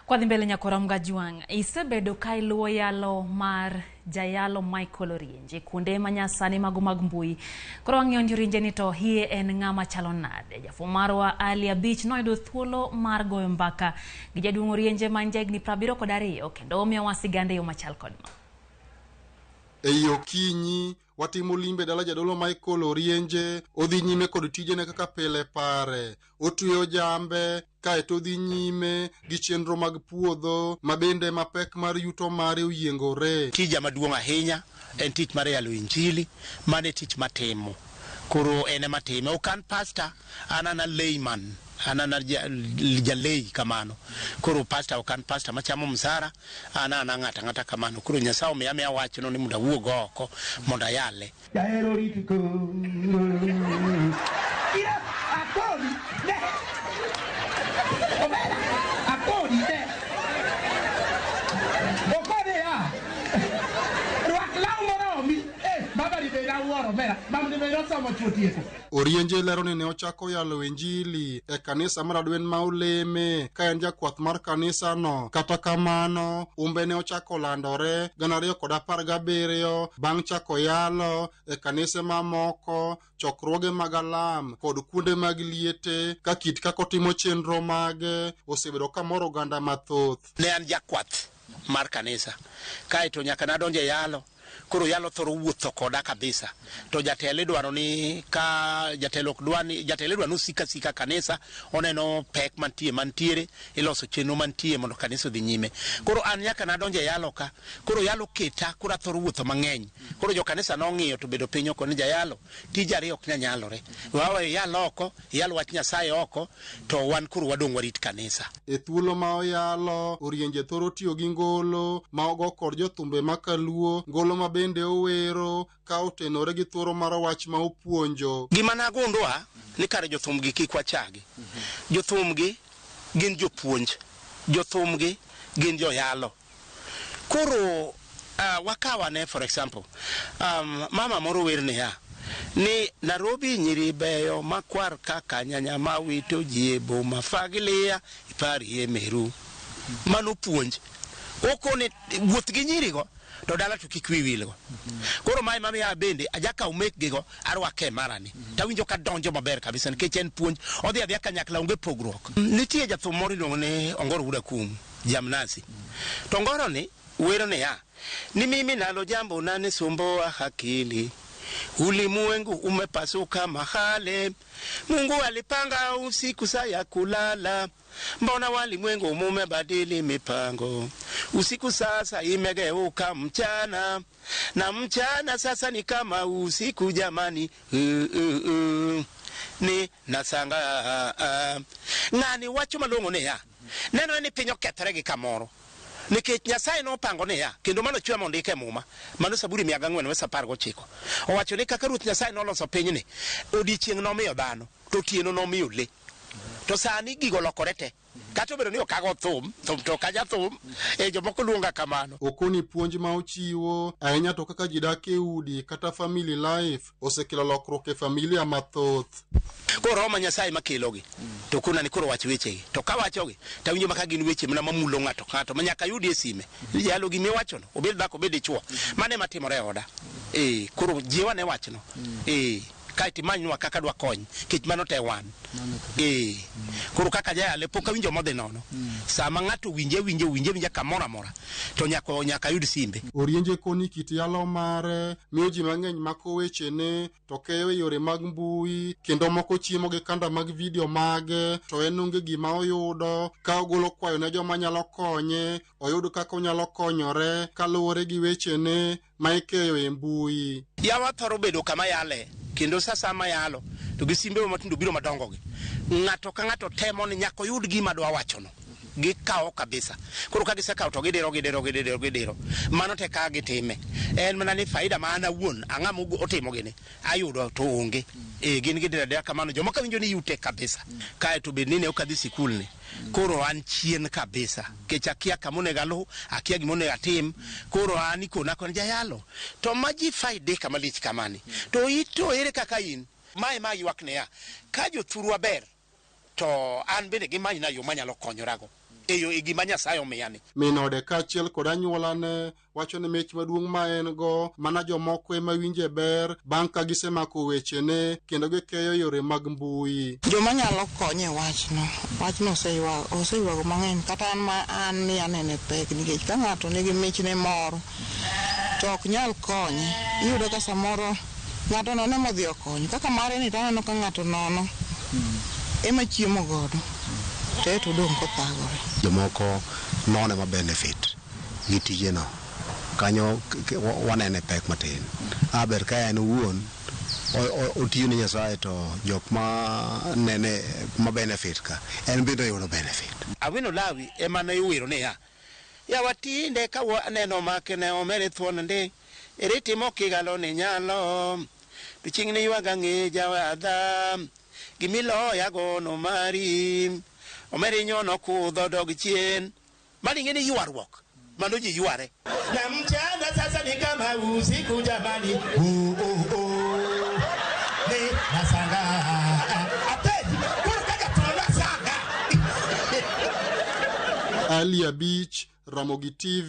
Kwadhi mbele nyakora Mgajwang', isebedo ka iluwo yalo mar jayalo Michael Orienje kuonde ma nyasani mago mag mbui. Koro wang'iyo ni Orienje ni to hiye en ng'ama chalo nade. Jafwambo marwa Ali Abich noyudo thuolo mar goyo mbaka gi jaduong' Orienje ma en jahigni 72 kendo omiyowa sigande e yo machal kod ma. Ei okinyi, watimo limbe dala jadolo Michael Orienje, odhi nyime kod tijene kaka pile pare. Otweyo jambe, kaeto odhi nyime gi chenro mag puodho, ma bende mapek mar yuto mare oyiengore. Tija maduong' ahinya en tich mar yalo injili, mano e tich matimo. Koro en ema atime. Ok an pastor, an ana layman, an ana jalei kamano. Koro pastor ok an pastor machamo msara, an ana ng'ato ang'ata kamano. Koro Nyasaye omiya amiya wachno ni mondo awuog oko mondo ayale. Jahero rit koro. Ira akoni ne. Omera akoni ne. Okone ya. Rwak law moromi. Eh, baba ni beda wuoro omera. Baba ni beda osomo chuo tieko. Orienje lero ni ne ochako yalo injili e kanisa mar Adwen ma Oleme ka en jakwath mar kanisano. Kata kamano, umbe ne ochako landore 2017 bang' chako yalo e kanise mamoko, chokruoge mag alam kod kuonde mag liete ka kit kaka otimo chenro mage osebedo ka moro oganda mathoth. Ne an jakwath mar kanisa, kaeto nyaka nadonjo e yalo. Koro yalo thoro wuotho koda kabisa. To jatelo idwaro ni ka jatelo ok dwa ni jatelo idwaro ni osik asika kanisa, oneno pek mantie mantiere, iloso chenro mantie mondo kanisa odhi nyime. Koro an nyaka nadonjo e yalo ka, koro yalo keta, koro athoro wuotho mang'eny. Koro jo kanisa nong'iyo to bedo piny oko ni jayalo, tije ariyo ok nyal nyalore. Wawe iyal oko, iyal wach Nyasaye oko, to wan koro wadong' warit kanisa. E thuolo ma oyalo, Orienje thoro tiyo gi ngolo ma ogo kod jothumbe ma kaluo, ngolo ma bende owero ka otenore gi thuolo mar wach ma opuonjo. Gima nagundua ni kare jothum gi kik wachagi. Jothum gi gin jopuonj, jothum gi gin joyalo. Koro wakaw ane for example, mama moro wer niya, ni Nairobi nyiri beyo makwar kaka nyanya ma wito ji e boma fagilia iparie meru. Mano puonj. Okone wuoth gi nyirigo to dala to kik wiyi wilgo. Koro mae mamiya bende ajakaw mekgigo arwake e marani. Tawinjo ka donjo maber kabisa nikech en puonj. Odhi adhiya kanyakla onge pogruok. Nitie jathum moro iluongo ni Ongoro Wuod Akum. Jamnasi. To ngoro ni wero niya, ni mimi nalo jambo nanisumboa akili, ulimwengu umepasuka mahale, Mungu alipanga usiku saa ya kulala, mbona walimwengu mumebadili mipango, usiku sasa imegeuka mchana, na mchana sasa ni kama usiku jamani. Ni nasanga. Ng'ani wacho malong'o niya, nenore ni piny okethore gi kamoro nikech Nyasaye nopango niya, kendo mano chwe mondike e Muma, mano Saburi mia gang'wen wes apar gochiko. Owacho ni kaka Ruoth Nyasaye noloso pinyni, odiechieng' nomiyo dhano, to otieno nomiyo le. To sani gigo lokore te. Kata obedo ni ok ago thum, thum to ok aja thum, e jomoko luonga kamano. Okoni puonj ma ochiwo, ahinya to kaka ji dak e udi kata family life, osekelo lokruok e familia mathoth. Koro Roho ma Nyasaye ma kelogi, to kona ni koro wach wechegi. To kawachogi, to awinjo maka gin weche mana mamulo ng'ato ka ng'ato, ma nyaka ayudi e sime. Ni jalo gima iwachono, obed dhako obed dichuo. Mano ema timore e oda. Ee, koro jiw ane wachno. Ee, kaeto imanynwa kaka dwakony, nikech mano to e wan. Ee, koro kaka jayale pok awinjo modhi nono. Sama ng'ato winje winje winje winja kamoro amora, to nyaka nyaka ayud simbe. Orienje koni kit yalo mare miyo ji mang'eny mako wechene to keyo e yore mag mbui kendo moko chiemo gi kanda mag video mage to en onge gima oyudo ka ogolo kwayo ne joma nyalo konye oyud kaka onyalo konyore kaluwore gi wechene ma ikeyo e mbui. Yawa thoro bedo kama yale kendo sa sama yalo to gi simbe matindo biro madongo gi. Ng'ato ka ng'ato temo ni nyaka oyud gima dwa wachono. Gikawo kabisa. Koro ka gisekawo to gidiro gidiro gidiro gidiro. Mano te ka gitime. En mana ni faida ma an awuon ang'a motimo gini ayudo to onge. E gin gidiro adira kamano. Jomoko winjo ni yute kabisa. Kae to bed ni ne ok adhi sikul ni. Koro an chien kabisa. Kech akia kama onego aluw, akia gima onego atim. Koro an ikona koni jayalo. To ma ji faidika malich kamani. To ito ere kaka in? Mae ma ywak niya, ka jothurwa ber to an bende gimanyna yo manyalo konyorago. e yo e gima Nyasaye omiyani. Min ode kaachiel kod anyuolane wacho ni mich maduong' ma en go mana jomoko ema winje ber bang' ka gisemako wechene kendo gikeyo yore mag mbui. Joma nyalo konye wachno, wachno oseywago mang'eny kata an ma an ni anene pek nikech ka ng'ato nigi michne moro to ok nyal konye. Iyudo ka samoro ng'ato nono modhi okonyo. Kaka mare ni to aneno ka ng'ato nono ema chiemo godo to eto odong' kothagore. Jomoko none ma benefit gi tijeno kanyo wanene pek matin. A ber ka en owuon otiyo ne Nyasaye to jok ma nene ma benefit ka en bende oyudo benefit. Awino Lawi ema ne iwero niya, yawa tinde ka waneno makne omere thuon ndi, ere timo kigalo ni nyalo, to chieng' ni ywaga ng'e jawadha, gimiloya gono mari, omere nyono kudho dog chien. Mano ing'e ni ywaruok, mano ji yware. Na mchana sasa ni kama usiku jamani. Oh, oh, oh. Ni nasanga. Apenji, koro kaka tuona sanga. Ali Abich, Ramogi TV.